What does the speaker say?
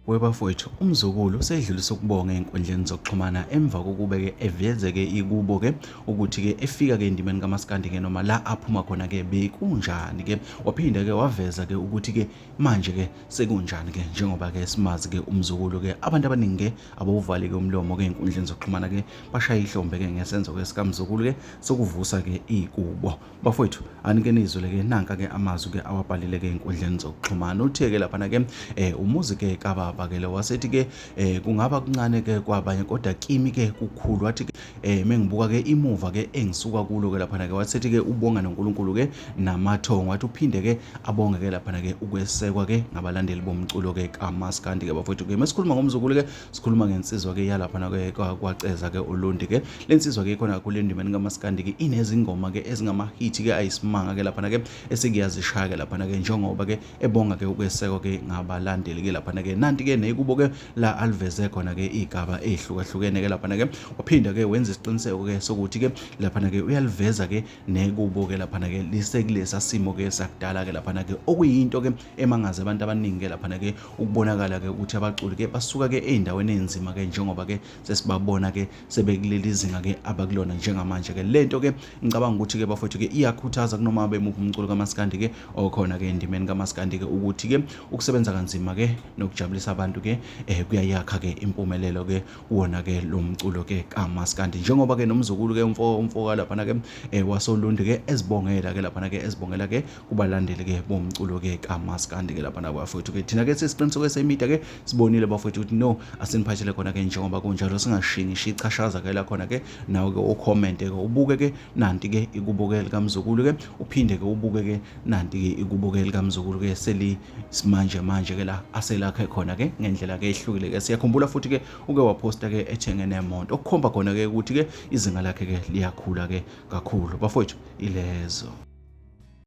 Webafowethu, umzukulu usedlulise ukubonga ey'nkundleni zokuxhumana emva kokube-ke eveze-ke ikubo-ke ukuthi-ke efika-ke endimeni kamaskandi-ke noma la aphuma khona-ke bekunjani-ke. Waphinda-ke waveza-ke ukuthi-ke manje-ke sekunjani-ke njengoba-ke simazi-ke umzukulu-ke. Abantu abaningi-ke abawuvali-ke umlomo-ke ey'nkundleni zokuxhumana-ke bashaya ihlombe-ke ngesenzo-ke sikamzukulu-ke sokuvusa-ke ikubo. Bafowethu anike nizwe ke nanka ke amazwi ke awabhalile ke enkundleni zokuxhumana. Uthe ke laphana ke umuzi ke kababa ke lo wasethi ke kungaba kuncane ke kwabanye kodwa kimi ke kukhulu. Wathi ke mengibuka ke imuva ke engisuka kulo ke laphana ke wasethi ke ubonga noNkulunkulu ke namathongo. Wathi uphinde ke abonge ke laphana ke ukwesekwa ke ngabalandeli bomculo ke kaMaskandi ke bafowethu ke. Mesikhuluma ngomzukulu ke sikhuluma ngensizwa ke yalaphana ke kwaceza ke Ulundi ke. Lensizwa ke ikhona kakhulu endimeni kaMaskandi ke, inezingoma ke ezingama-hit ke ayisimanga ke laphana ke esekuyazishaya ke laphana ke njengoba ke ebonga ke ukwesekwa ke ngabalandeli ke laphana ke. Nanti ke nekubo ke la aliveze khona ke igaba ehlukahlukene ke laphana ke. Waphinda ke wenza isiqiniseko ke sokuthi ke laphana ke uyaliveza ke nekubo ke laphana ke lisekulesa simo ke sakudala ke laphana ke, okuyinto ke emangaza abantu abaningi ke laphana ke ukubonakala ke ukuthi abaculi ke basuka ke ey'ndaweni ey'nzima ke njengoba ke sesibabona ke sebekuleli zinga ke abakulona njengamanje ke. Lento ke ngicabanga ukuthi ke bafowethu ke iyakhuthaza kunoma bemuphi umculo kaMaskandi ke okhona ke endimeni kaMaskandi ke ukuthi ke ukusebenza kanzima ke nokujabulisa abantu ke kuyayakha ke impumelelo ke kuwona ke lo mculo ke kaMaskandi, njengoba ke nomzukulu ke umfo laphana ke wasoLundi ke ezibongela ke laphana ke ezibongela ke kubalandeli ke bomculo ke kaMaskandi ke laphana bafowethu ke. Thina ke sesiqiniseko semida ke sibonile bafowethu ukuthi no asiniphathele khona ke njengoba kunjalo, singashingi ichashaza ke la khona ke nawe ke ucomment ke ubuke ke nanti ke ikubuke likamzukulu ke, uphinde ke ubuke ke nanti ke ikubuke likamzukulu ke seli simanje manje ke la aselakhe khona ke ngendlela ke ehlukile ke. Siyakhumbula futhi ke uke waposta ke ethenge nemoto, okukhomba khona ke ukuthi ke izinga lakhe ke liyakhula ke kakhulu bafowethu. Ilezo.